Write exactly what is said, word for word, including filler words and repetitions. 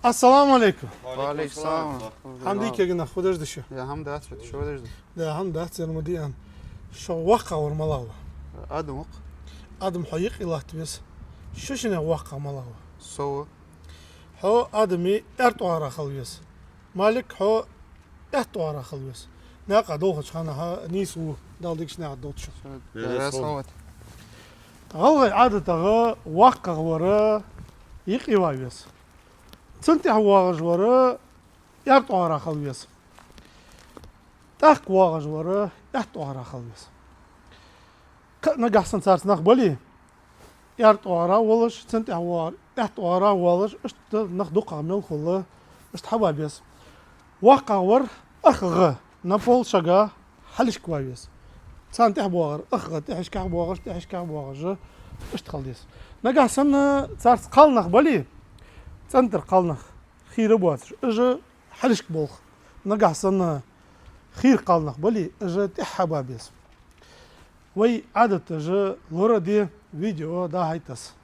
Ассаламу Ӏалайкум. Ва Ӏалайкум салам. Хьамда кагий нах, фу деш да шо? Я хьамда дац, шо деш да? Да, хьамда дац, зерма диан. Шо воккхагӀвар малагӀа ва? Адам ва-кх. Адам хьо юкъе латта веза. Шо шиннех воккхагӀа малагӀа ва? Со ва. Хьо Адама аьрда оагӀорахьа хила веза. Малик, хьо аьтта оагӀорахьа хила веза. Наькъа долхача хана хьо нийса ва, Дала дикача наькъа долда шо. Со. Я салават. ГӀалгӀай Ӏадатагара воккхагӀвар юкъе ва веза. Цун тӀехьа воагӀаш вар аьрда оагӀорахьа хила веза. ТӀаккха воагӀаш вар аьтта оагӀорахьа хила веза. Кхы а нагахьа санна царца нах бале, аьрда оагӀорахьа волаш, цун тӀехьа воагӀар аьтта оагӀорахьа волаш, иштта нах дукхагӀа мел хул, иштта хьаба беза. ВоккхагӀвар ах гӀа, на пол шага хьалхашка ва веза. Царна тӀехьа боагӀар ах гӀа, тӀехьашкахьа боагӀаш, тӀехьашкахьа боагӀаш, иштта хила деза. Нагахьа санна царца кхалнах бале, цӀентӀара кхалнах, хийра боацаш, уж хьалхашка болх. Нагахьа санна хийра кхалнах бале, уж тӀехьа хьаба беза. Вай Ӏадаташ лораде, видео дӀахьайт аз.